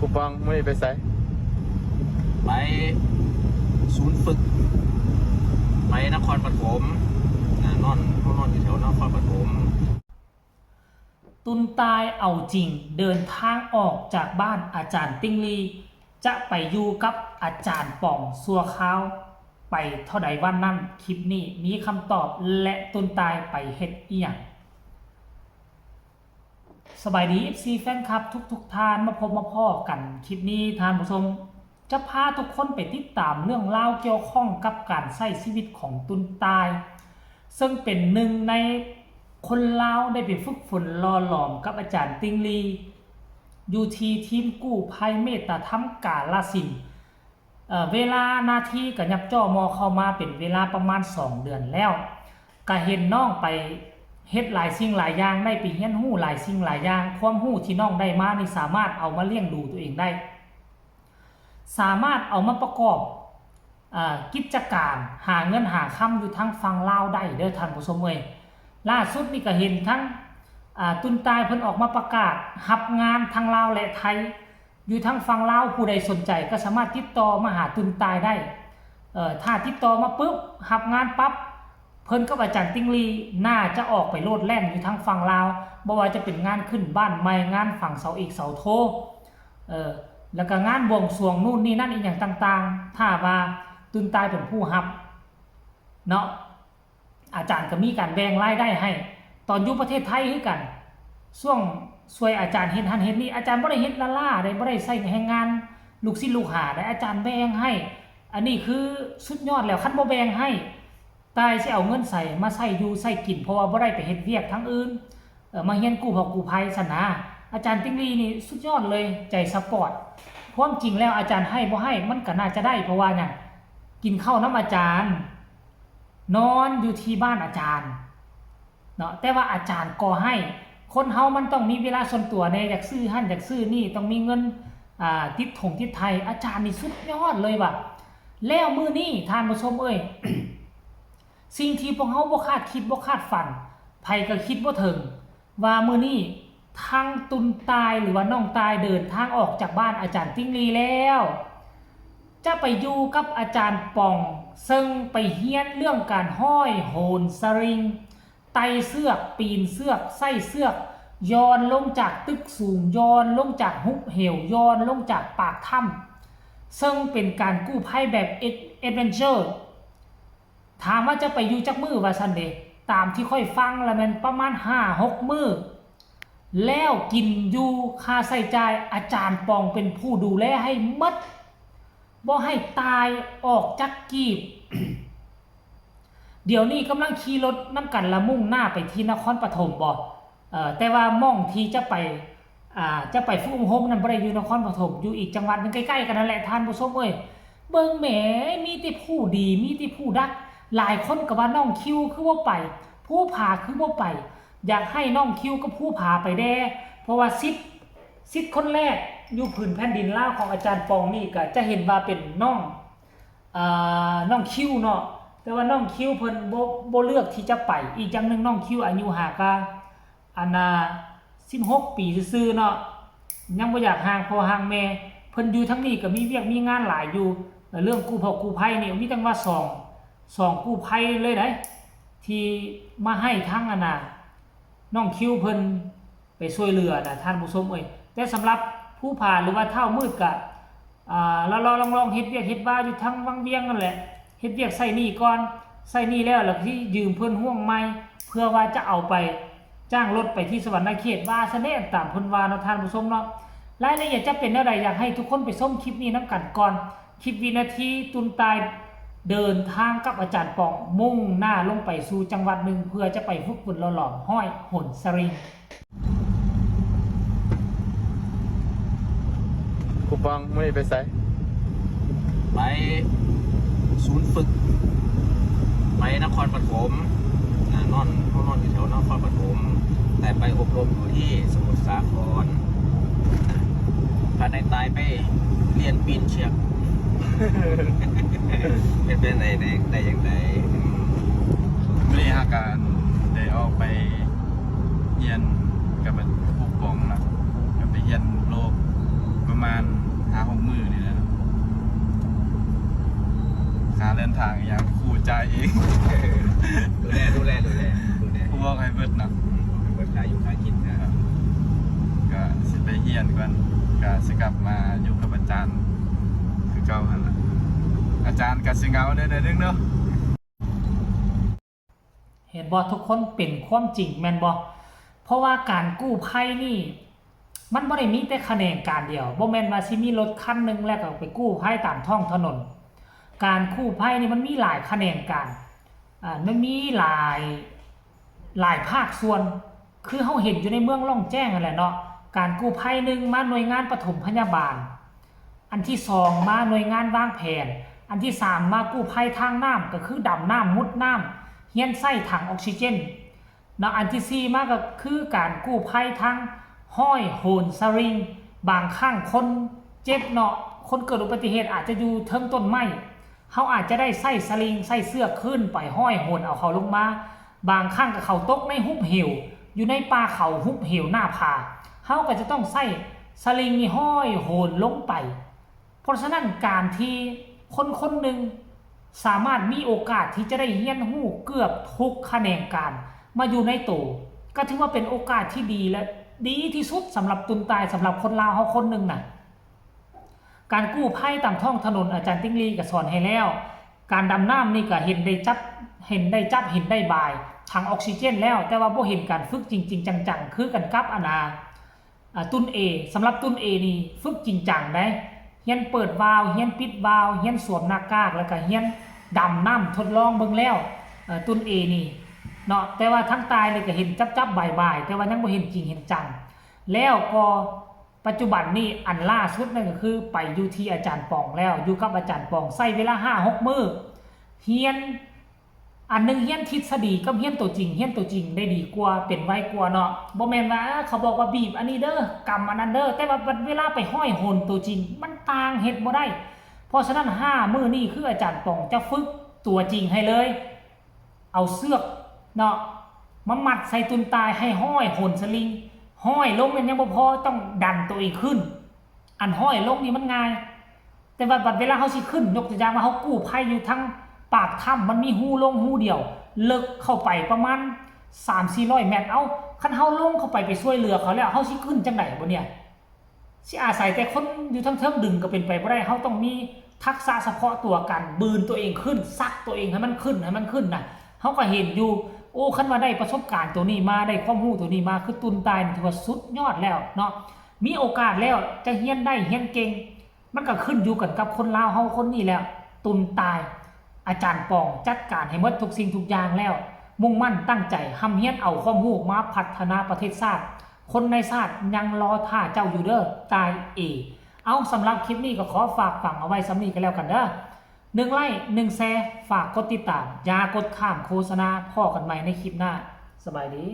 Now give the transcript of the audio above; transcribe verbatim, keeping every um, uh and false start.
ผู้ปองมื้อนี้ไปไส? ไปศูนย์ฝึก ไปนครปฐม อ่านอน เฮานอนอยู่แถวนครปฐม ตุนตายเอาจริงเดินทางออกจากบ้านอาจารย์ติ๊งลี จะไปอยู่กับอาจารย์ปองชั่วคราว ไปเท่าใดวันนั้น คลิปนี้มีคำตอบ และตุนตายไปเฮ็ดอีหยัง สบายดี เอฟซี แฟนคลับทุกๆท่าน มาพบมาพ้อกัน คลิปนี้ท่านผู้ชม จะพาทุกคนไปติดตามเรื่องราวเกี่ยวข้องกับการใช้ชีวิตของตุนตาย ซึ่งเป็นหนึ่งในคนลาวได้ไปฝึกฝนหล่อหลอมกับอาจารย์ติ๊งลี อยู่ที่ทีมกู้ภัยเมตตาธรรมกาลสินธุ์ เอ่อ เวลานาทีก็ยับจ่อมอเข้ามาเป็นเวลาประมาณสองเดือนแล้ว ก็เห็นน้องไปเฮ็ดหลายสิ่งหลายอย่าง ได้ไปเรียนรู้หลายสิ่งหลายอย่าง ความรู้ที่น้องได้มานี่สามารถเอามาเลี้ยงดูตัวเองได้ สามารถเอามาประกอบ อ่า กิจการหาเงินหาคำอยู่ทางฝั่งลาวได้เด้อท่านผู้ชมเอ้ย ล่าสุดนี่ก็เห็นทั้ง อ่า ตุนตายเพิ่นออกมาประกาศรับงานทั้งลาวและไทย อยู่ทางฝั่งลาว ผู้ใดสนใจก็สามารถติดต่อมาหาตุนตายได้ เอ่อ ถ้าติดต่อมาปุ๊บ รับงานปั๊บ เพิ่นกับอาจารย์ติ๊งลีน่าจะออกไปโลดแล่นอยู่ทางฝั่งลาว บ่ว่าจะเป็นงานขึ้นบ้านใหม่ งานฝังเสาเอกเสาโท เออ แล้วก็งานบวงสรวงนู่นนี่นั่นอีหยังต่างๆ ถ้าว่าตุนตายเป็นผู้รับเนาะ อาจารย์ก็มีการแบ่งรายได้ให้ ตอนอยู่ประเทศไทยคือกัน ช่วงช่วยอาจารย์เฮ็ดหั้นเฮ็ดนี่ อาจารย์บ่ได้เฮ็ดล้าๆ ได้ บ่ได้ใช้แรงงานลูกศิษย์ลูกหาได้ อาจารย์แบ่งให้ อันนี้คือสุดยอดแล้ว คันบ่แบ่งให้ ตายสิเอาเงินใสมาใช้อยู่ใช้กิน เพราะว่าบ่ได้ไปเฮ็ดเวียกทางอื่น เอ่อ มาเรียนกู้ภัยกู้ภัยซั้นนะ อาจารย์ติ๊งลีนี่สุดยอดเลย ใจสปอร์ต ความจริงแล้วอาจารย์ให้บ่ให้มันก็น่าจะได้ เพราะว่าหยัง กินข้าวนำอาจารย์ นอนอยู่ที่บ้านอาจารย์เนาะ แต่ว่าอาจารย์ก็ให้ คนเฮามันต้องมีเวลาส่วนตัวแน่ อยากซื้อหั้นอยากซื้อนี่ ต้องมีเงิน อ่า ติดถงติดไทย อาจารย์นี่สุดยอดเลยว่ะ แล้วมื้อนี้ท่านผู้ชมเอ้ย สิ่งที่พวกเฮาบ่คาดคิดบ่คาดฝัน ไผก็คิดบ่ถึง ว่ามื้อนี้ทั้งตุนตายหรือว่าน้องตายเดินทางออกจากบ้านอาจารย์ติ๊งลีแล้ว จะไปอยู่กับอาจารย์ปอง ซึ่งไปเฮียนเรื่องการห้อยโหนสลิง ไต่เชือก ปีนเชือก ใช้เชือก ย่อนลงจากตึกสูง ย่อนลงจากหุบเหว ย่อนลงจากปากถ้ำ ซึ่งเป็นการกู้ภัยแบบเอดเวนเจอร์ ถามว่าจะไปอยู่จักมื้อว่าซั่นเด้ ตามที่ข้อยฟังแล้วแม่นประมาณห้าหกมื้อ แล้วกินอยู่ค่าใช้จ่ายอาจารย์ปองเป็นผู้ดูแลให้หมด บ่ให้ตายออกจักกีบ เดี๋ยวนี้กำลังขี่รถนำกันละมุ่งหน้าไปที่นครปฐมบ่ เอ่อ แต่ว่าหม่องที่จะไป อ่า จะไปฝึกอบรมนั่นบ่ได้อยู่นครปฐม อยู่อีกจังหวัดหนึ่งใกล้ๆกันนั่นแหละท่านผู้ชมเอ้ย เบิ่งแหม มีแต่ผู้ดี มีแต่ผู้ดัก หลายคนก็ว่าน้องคิวคือบ่ไป ภูผาคือบ่ไป อยากให้น้องคิวกับภูผาไปแด่ เพราะว่าสิทธิ์ สิทธิ์คนแรกอยู่ผืนแผ่นดินลาวของอาจารย์ปองนี่ก็จะเห็นว่าเป็นน้อง อ่า น้องคิวเนาะ แต่ว่าน้องคิวเพิ่นบ่ บ่เลือกที่จะไป อีกอย่างหนึ่งน้องคิวอายุหากะ อันน่ะ สิบหกปีซื่อๆเนาะ ยังบ่อยากห่างพ่อห่างแม่ เพิ่นอยู่ทางนี้ก็มีเวียกมีงานหลายอยู่ เรื่องกู้ภัยกู้ภัยนี่มีตั้งว่าสอง สองกู้ภัยเลยได๋ ที่มาให้ทั้งอันน่ะ น้องคิวเพิ่นไปช่วยเหลือน่ะท่านผู้ชมเอ้ย แต่สำหรับภูผาหรือว่าท้าวมืดกะ อ่า ลอๆลองๆเฮ็ดเวียกเฮ็ดวาอยู่ทางวังเวียงนั่นแหละ เฮ็ดเวียกใช้หนี้ก่อน ใช้หนี้แล้ว แล้วสิยืมเพิ่นห้วงใหม่ เพื่อว่าจะเอาไปจ้างรถไปที่สวรรณเขต ว่าซะแน่ ตามเพิ่นว่าเนาะท่านผู้ชมเนาะ รายละเอียดจะเป็นแนวใด อยากให้ทุกคนไปชมคลิปนี้นำกันก่อน คลิปวินาทีตุนตายเดินทางกับอาจารย์ปอง มุ่งหน้าลงไปสู่จังหวัดหนึ่ง เพื่อจะไปฝึกฝนหล่อหลอมห้อยโหนสลิง ผู้ปองมื้อนี้ไปไส? ไปศูนย์ฝึก ไปนครปฐม อ่านอน เฮานอนอยู่แถวนครปฐม แต่ไปอบรมอยู่ที่สมุทรสาคร พาในตายไปเรียนปีนเชือก เป็นไปได้ ได้ ได้จั่งใด มื้อนี้เฮาก็ได้ออกไปเรียนกับผู้ปองนะ ก็ไปเรียนโลกประมาณ ดูแลดูแลดูแลดูแล ผู้บอกให้เบิดเนาะ เปิดขายอยู่ขายกินนะ ก็สิไปเฮียนก่อนก็สิกลับมาอยู่กับอาจารย์ คือเก่าหั่นล่ะ อาจารย์ก็สิเหงาแหน่หน่อยนึงเนาะ เห็นบ่ทุกคน เป็นความจริงแม่นบ่ เพราะว่าการกู้ภัยนี่ มันบ่ได้มีแต่ขะแหนงการเดียว บ่แม่นว่าสิมีรถคันหนึ่งแล้วก็ไปกู้ภัยตามท้องถนน การกู้ภัยนี่มันมีหลายขะแหนงการ อ่า มันมีหลาย หลายภาคส่วน คือเฮาเห็นอยู่ในเมืองล่องแจ้งนั่นแหละเนาะ การกู้ภัยหนึ่งมาหน่วยงานปฐมพยาบาล อันที่สองมาหน่วยงานวางแผน อันที่สามมากู้ภัยทางน้ำ ก็คือดำน้ำมุดน้ำ เฮียนใส่ถังออกซิเจน เนาะ อันที่สี่มาก็คือการกู้ภัยทางห้อยโหนสลิง บางครั้งคนเจ็บเนาะ คนเกิดอุบัติเหตุอาจจะอยู่เทิงต้นไม้ เฮาอาจจะได้ใส่สลิง ใส่เสือกขึ้นไปห้อยโหนเอาเขาลงมา บางครั้งก็เขาตกในหุบเหว อยู่ในป่าเขาหุบเหวหน้าผา เฮาก็จะต้องใส่สลิงนี่ห้อยโหนลงไป เพราะฉะนั้นการที่คนคนหนึ่งสามารถมีโอกาสที่จะได้เฮียนฮู้เกือบทุกขะแหนงการมาอยู่ในโต ก็ถือว่าเป็นโอกาสที่ดีและดีที่สุดสำหรับตุนตาย สำหรับคนลาวเฮาคนหนึ่งน่ะ การกู้ภัยตามท้องถนนอาจารย์ติ๊งลีก็สอนให้แล้ว การดำน้ำนี่ก็เห็นได้จับ เห็นได้จับ เห็นได้บาย ถังออกซิเจนแล้ว แต่ว่าบ่เห็นการฝึกจริงๆ จังๆ คือกันกับอันน่ะ อ่า ตุนเอ สำหรับตุนเอนี่ฝึกจริงจังได้ เฮียนเปิดวาล์ว เฮียนปิดวาล์ว เฮียนสวมหน้ากาก แล้วก็เฮียนดำน้ำทดลองเบิ่งแล้ว เอ่อ ตุนเอนี่เนาะ แต่ว่าทั้งตายนี่ก็เห็นจับจับบ่ายบ่ายๆ แต่ว่ายังบ่เห็นจริงเห็นจัง แล้วก็ปัจจุบันนี่อันล่าสุดนั่นก็คือไปอยู่ที่อาจารย์ปองแล้ว อยู่กับอาจารย์ปอง ใช้เวลาห้าหกมื้อ เฮียน อันหนึ่งเฮียนทฤษฎีกับเฮียนตัวจริง เฮียนตัวจริงได้ดีกว่า เป็นไวกว่าเนาะ บ่แม่นว่า เอ้อ เขาบอกว่าบีบอันนี้เด้อ กำอันนั้นเด้อ แต่ว่าเวลาไปห้อยโหนตัวจริง มันต่าง เฮ็ดบ่ได้ เพราะฉะนั้นห้ามื้อนี้คืออาจารย์ปองจะฝึกตัวจริงให้เลย เอาเสือกเนาะ มามัดใส่ตุนตายให้ห้อยโหนสลิง ห้อยลงนั้นยังบ่พอ ต้องดันตัวเองขึ้น อันห้อยลงนี่มันง่าย แต่ว่าบัดเวลาเฮาสิขึ้น ยกตัวอย่างว่าเฮากู้ภัยอยู่ทางปากถ้ำ มันมีฮูลงฮูเดียว เลิกเข้าไปประมาณสามสี่ร้อยเมตร เอ้า คันเฮาลงเข้าไปไปช่วยเหลือเขาแล้ว เฮาสิขึ้นจั่งใดบ่เนี่ย สิอาศัยแต่คนอยู่ทางเทิงดึงก็เป็นไปบ่ได้ เฮาต้องมีทักษะเฉพาะตัว การบืนตัวเองขึ้น ซักตัวเองให้มันขึ้น ให้มันขึ้นน่ะ เฮาก็เห็นอยู่ โอ้ คันว่าได้ประสบการณ์ตัวนี้มา ได้ความรู้ตัวนี้มา คือตุนตายนี่ถือว่าสุดยอดแล้วเนาะ มีโอกาสแล้วจะเฮียนได้เฮียนเก่ง มันก็ขึ้นอยู่กันกับคนลาวเฮาคนนี้แหละ ตุนตาย อาจารย์ปองจัดการให้หมดทุกสิ่งทุกอย่างแล้ว มุ่งมั่นตั้งใจ ร่ำเฮียนเอาความรู้มาพัฒนาประเทศชาติ คนในชาติยังรอท่าเจ้าอยู่เด้อ ตายเอ เอา สำหรับคลิปนี้ก็ขอฝากฝังเอาไว้ส่ำนี้ก็แล้วกันเด้อ หนึ่งไลค์ หนึ่งแชร์ ฝากกดติดตาม อย่ากดข้ามโฆษณา พ้อกันใหม่ในคลิปหน้า สบายดี